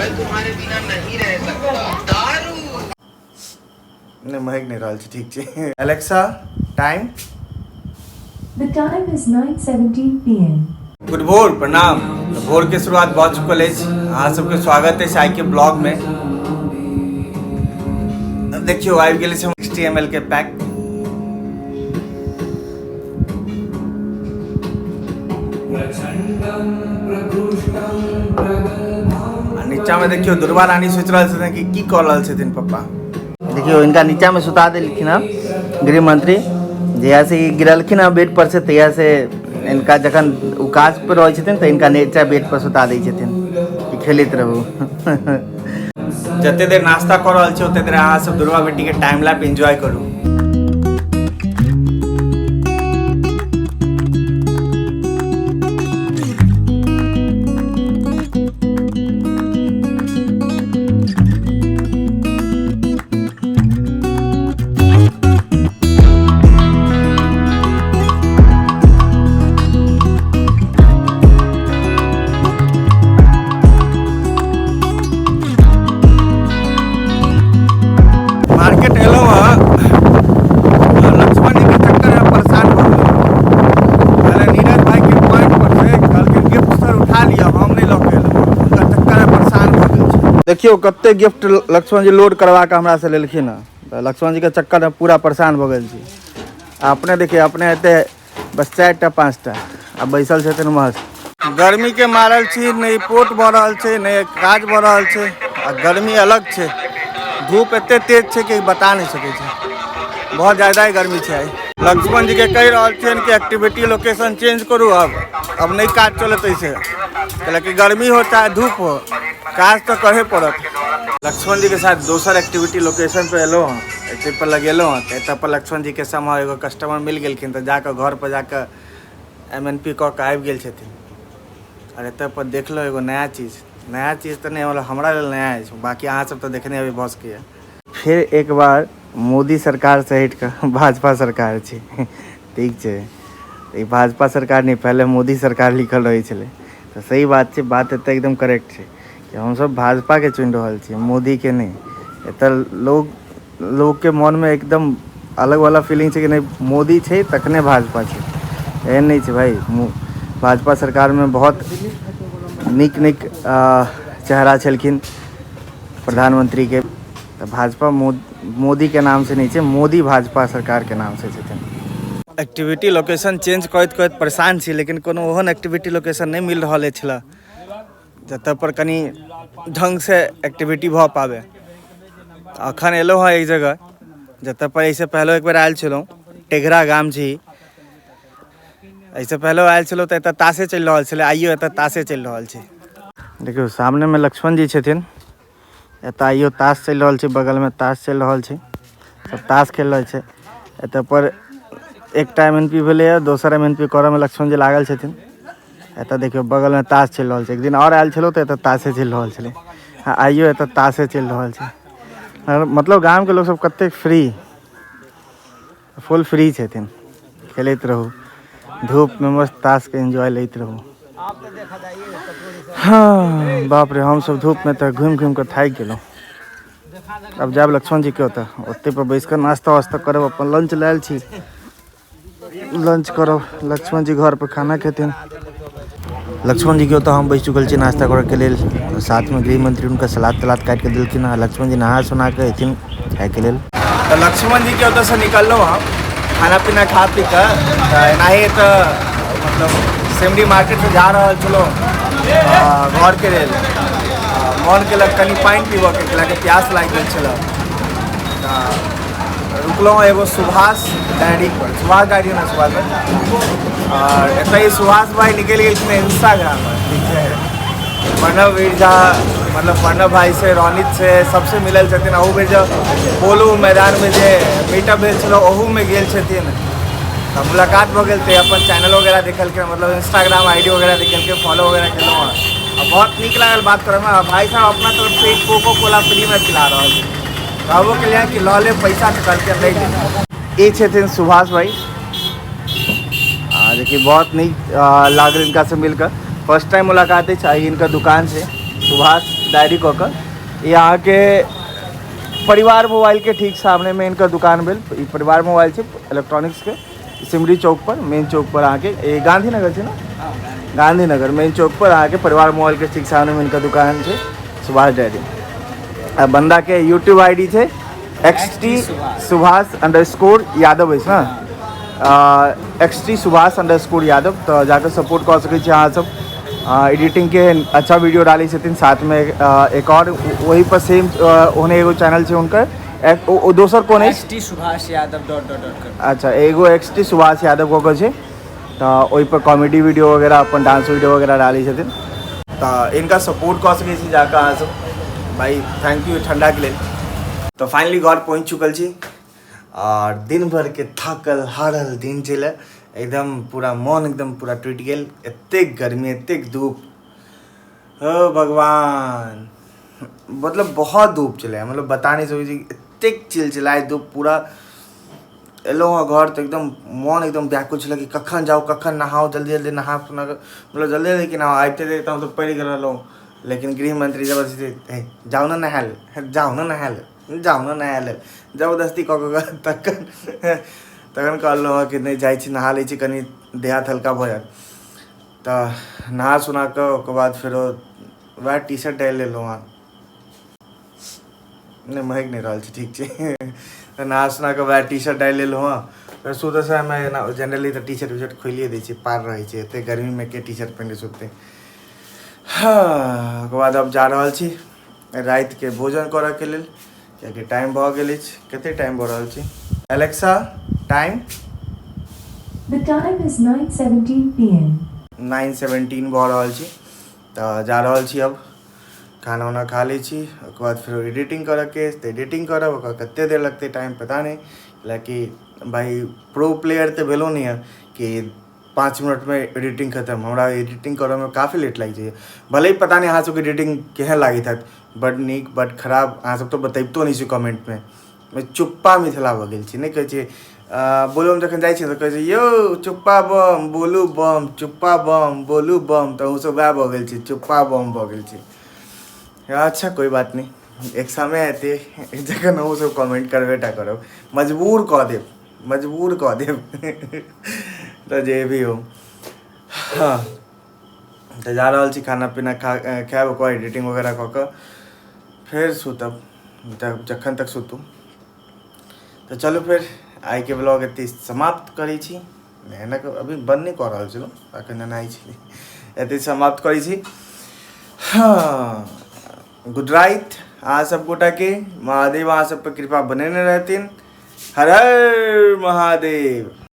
मैं तुम्हारे बिना नहीं रह सकता। दारू। नहि, महकि नहि रहल छै, ठीक छै। Alexa, time. The time is 9:17 p.m. Good भोर, प्रणाम। तऽ भोरके शुरुआत भऽ चुकल अछि। अहाँ सबके स्वागत अछि आइके ब्लॉगमे। देखियौ, आबि गेल अछि 60 ml के पैक। आ नीचा में देखियो, दुर्गा रानी सोच रहल छथिन कि की कऽ रहल छथिन पप्पा। देखियो, इनका नीचा में सुता देलखिन हँ गृह मंत्री। जहिया से ई गिरलखिन हँ बेड पर से, तहिया से इनका जखन ओ काज पर रहै छथिन तऽ इनका नीचा बेड पर सुता दै छथिन कि खेलैत रहू। जते देर नाश्ता कऽ रहल छी, ओते देर अहाँ सब दुर्गा बेटी के टाइम लैप एंजॉय करू। मार्केट एलहुँ हँ, लक्ष्मण जी के चक्कर में परेशान भऽ गेलहुँ। पहले नीरज भाई के पॉइंट पर से कहलखिन, गिफ्ट सर उठा लिअ, हम नहि लऽ के एलहुँ। हुनकर चक्कर में परेशान भऽ गेल छी। देखियौ, कते गिफ्ट लक्ष्मण जी लोड करवा के हमरा से लेलखिन हँ। तऽ लक्ष्मण जी के चक्कर में पूरा परेशान भऽ गेल छी। आ अपने देखियौ, अपने एते बस चारि टा पाँच टा आ बैसल छथिन मस्त। गर्मी के मारल छी, नहि पोट भऽ रहल छै, नहि काज भऽ रहल छै। आ गर्मी अलग छै, धूप एते तेज छै कि बता नहि सकै छै। बहुत ज्यादा ही गर्मी छै आइ। लक्ष्मण जी के कहि रहल छियनि कि एक्टिविटी लोकेशन चेंज करू, अब नहि काज चलत ऐसे। कहलक कि गर्मी हो चाहे धूप हो, काज तऽ करे पड़त। लक्ष्मण जी के साथ दोसर एक्टिविटी लोकेशन पे एलहुँ हँ, एते पर लगेलहुँ हँ, तऽ एतऽ पर लक्ष्मण जी के समय एगो कस्टमर मिल गेलखिन, तऽ जाकऽ घर पर जाकऽ एम एन पी कऽ के आबि गेल छथिन। आओर एतऽ पर देखलहुँ एगो नया चीज। नया चीज तऽ नहि, मतलब हमरा लेल नया अछि, बाँकी अहाँ सब तऽ देखने हेबै भऽ सकैए। फेर एक बार मोदी सरकार से हटि कऽ भाजपा सरकार छै, ठीक छै? ई भाजपा सरकार नहि, पहिले मोदी सरकार लिखल रहै छलै। तऽ सही बात छै, बात एतऽ एकदम करेक्ट छै कि हमसब भाजपाके चुनि रहल छी, मोदीके नहि। एतऽ लोग लोकके मोनमे एकदम अलग वाला फीलिंग छै कि नहि, मोदी छै तखने भाजपा छै। एहन नहि छै भाइ। भाजपा सरकारमे बहुत नीक नीक चेहरा छलखिन प्रधानमंत्रीके। तऽ भाजपा मोदीके नामसँ नहि छै, मोदी भाजपा सरकारके नामसँ छथिन। एक्टिविटी लोकेशन चेंज करैत करैत परेशान छी, लेकिन कोनो ओहन एक्टिविटी लोकेशन नहि मिल रहल अछि जतऽ पर कनि ढङ्गसँ एक्टिविटी भऽ पाबै। अखन एलहुँ हँ एक जगह जतऽ पर एहिसँ पहिलो एक बेर आयल छलहुँ। टेघरा गाम छी। एहिसँ पहिलो आयल छलहुँ तऽ एतऽ तासे चलि रहल छलै, आइयो एतऽ तासे चलि रहल छै। देखियौ, सामनेमे लक्ष्मण जी छथिन। एतऽ आइयो ताश चलि रहल छै, बगलमे ताश चलि रहल छै, सब ताश खेल रहल छै। एतऽ पर एकटा एम एन पी भेलैए, दोसर एम एन पी करऽमे लक्ष्मण जी लागल छथिन। एतऽ देखियौ, बगलमे ताश चलि रहल छै। एक दिन आओर आयल छलहुँ तऽ एतऽ ताशे चलि रहल छलै आ आइयो एतऽ ताशे चलि रहल छै। मतलब गामके लोक सब कतेक फ्री, फुल फ्री छथिन। खेलैत रहू धूपमे, मस्त ताशके एन्जॉय लैत रहू। हाँ, बाप रे, हमसब धूपमे तऽ घुमि घुमि कऽ थाकि गेलहुँ। अब जायब लक्ष्मण जी के ओतऽ, ओतै पर बैस कऽ नाश्ता वास्ता करब। अपन लंच लायल छी, लंच करब। लक्ष्मण जी घर पर खाना खेथिन। लक्ष्मण जी के ओतऽ हम बैस चुकल छी नाश्ता करऽके लेल। साथमे गृह मंत्री हुनका सलाद तलाद काटि कऽ देलखिन हँ। लक्ष्मण जी नहा सोना कऽ एथिन खायके लेल। तऽ लक्ष्मण जी के ओतऽसँ निकललहुँ हम खाना पीना खा पी कऽ, तऽ एनाही तऽ मतलब सिमरी मार्केटसँ जा रहल छलहुँ घरके लेल। मोन केलक कनि पानि पीबऽके, कैलाकि प्यास लागि गेल छलए। तऽ रुकलहुँ एगो सुभाष डायरी पर, सुभाष डायरी ने, सुभाष भाई। आओर एतऽ सुभाष भाई निकलि गेलखिन इंस्टाग्राम पर, ठीक छै? प्रणव वीर झा, मतलब प्रणव भाई से, रोनित से, सबसे मिलल छथिन। अहू बेर जे पोलो मैदानमे जे मीटअप भेल छलै, ओहूमे गेल छथिन, तऽ मुलाकात भऽ गेल। तऽ अपन चैनल वगैरह देखलखिन, मतलब इंस्टाग्राम I D वगैरह देखलखिन, फॉलो वगैरह केलहुँ हँ आ बहुत नीक लागल बात करैमे। आ भाई साहब अपना तरफ से कोको कोला फ्रीमे पिला रहल छै। कहबो केलियै कि लऽ ले पैसा, तऽ कहलकै नहि लेब। ई छथिन सुभाष भाई, आ देखिए, बहुत नीक लागल इनका से मिलकर। फर्स्ट टाइम मुलाकात अछि। आइ हिनकर दुकान छै सुभाष डायरी कऽ कऽ। ई अहाँके परिवार मोबाइलके ठीक सामनेमे हिनकर दुकान भेल। ई परिवार मोबाइल छै इलेक्ट्रॉनिक्सके, सिमरी चौक पर, मेन चौक पर अहाँके, ई गांधीनगर छै ने, गांधीनगर मेन चौक पर अहाँके परिवार मोबाइलके ठीक सामनेमे हिनकर दुकान छै सुभाष डायरी। आ बन्दाके यूट्यूब I D छै x T Subhash underscore Yadav अछि ने, X T Subhash underscore Yadav. तऽ जाकऽ सपोर्ट कऽ सकै छी अहाँ सब। एडिटिंगके अच्छा वीडियो डालै छथिन। साथमे एक आओर ओही पर सेम ओहने एगो चैनल छै हुनकर, ओ दोसर कोन अछि? X T Subhash Yadav dot dot dot कर। अच्छा, एगो एक्स टी सुभाष यादव कऽ कऽ छै, तऽ ओहिपर कॉमेडी वीडियो वगैरह, अपन डांस वीडियो वगैरह डालै छथिन। तऽ इनका सपोर्ट कऽ सकै छी जाकऽ अहाँ सब। भाई thank you ठंडाके लेल। तऽ फाइनली घर पहुँचि चुकल छी आओर दिन भरिके थाकल हारल दिन छलै, एकदम पूरा मन एकदम पूरा टूटि गेल। एतेक गर्मी, एतेक धूप, ओ भगवान, मतलब बहुत धूप छलै, मतलब बता नहि सकै छी, एतेक चिलचिलाइ धूप पूरा। एलहुँ हँ घर तऽ एकदम मन एकदम व्याकुल छलै कि कखन जाउ, कखन नहाउ, जल्दी जल्दी नहा सोना कऽ, मतलब जल्दी जल्दी कि नहाउ। आबिते देरी तऽ हमसब पड़ि गेल रहलहुँ, लेकिन गृहमंत्री जबरदस्ती, हे जाउ ने नहाय लेल, जाउ ने नहाय लेल, जाउ ने नहाय लेल, जबरदस्ती कऽ कऽ तखन तखन कहलहुँ हँ कि नहि जाइ छी, नहा लै छी, कनि देह हाथ हल्का भऽ जायत। तऽ नहा सोना कऽ ओकर बाद फेरो वएह टी शर्ट डालि लेलहुँ हँ, नहि महकि नहि रहल छै, ठीक छै। तऽ नहा सोना कऽ वएह टी शर्ट डालि लेलहुँ हँ। फेर सुतऽ समयमे एना जनरली तऽ टी शर्ट उशर्ट खोलिए दै छियै, पार रहै छै, एतेक गर्मीमे के टी शर्ट पहिने सुततै। हँ, ओकर बाद आब जा रहल छी रातिके भोजन करऽके लेल, कियाकि टाइम भऽ गेल अछि। कतेक टाइम भऽ रहल छै? Alexa time? The time is 9:17 p.m. 9:17 भऽ रहल छै। तऽ जा रहल छी, अब खाना उना खा लै छी, ओकर बाद फेर एडिटिंग करऽके अछि तऽ एडिटिंग करब। ओकर कतेक देर लगतै टाइम पता नहि, कियाकि भाइ प्रो प्लेयर तऽ भेलहुँ नहि हँ कि 5 मिनटमे एडिटिंग खतम। हमरा एडिटिंग करऽमे काफी लेट लागि जाइए। भले ही पता नहि अहाँ सबके एडिटिंग केहन लागैत हैत, बड्ड नीक, बड्ड खराब, अहाँ सब तऽ बतैबतो नहि छी कमेंटमे। चुप्पा मिथिला भऽ गेल छी, नहि कहै छै बोलबम जखन जाइ छियै तऽ कहै छै यौ चुप्पा बम बोलू बम, चुप्पा बम बोलू बम, तऽ अहूँ सब वएह भऽ गेल छी, चुप्पा बम भऽ गेल छी। अच्छा कोइ बात नहि, एक समय एतै जखन अहूँ सब कमेंट करबे टा करब, मजबूर कऽ देब, मजबूर कऽ देब। तऽ जे भी हो, हँ तऽ जा रहल छी, खाना पीना खा खायब, ओकर बाद एडिटिंग वगैरह कऽ कऽ फेर सुतब, जखन तक सुतू। तऽ चलू फेर आइके ब्लॉग एतहि समाप्त करै छी। एना अभी बंद नहि कऽ रहल छलहुँ, एखन नहाइ छी, एतहि समाप्त करै छी। हँ, गुड राइट अहाँ सब गोटाके, महादेव अहाँ सब पर कृपा बनेने रहथिन। हर हर महादेव।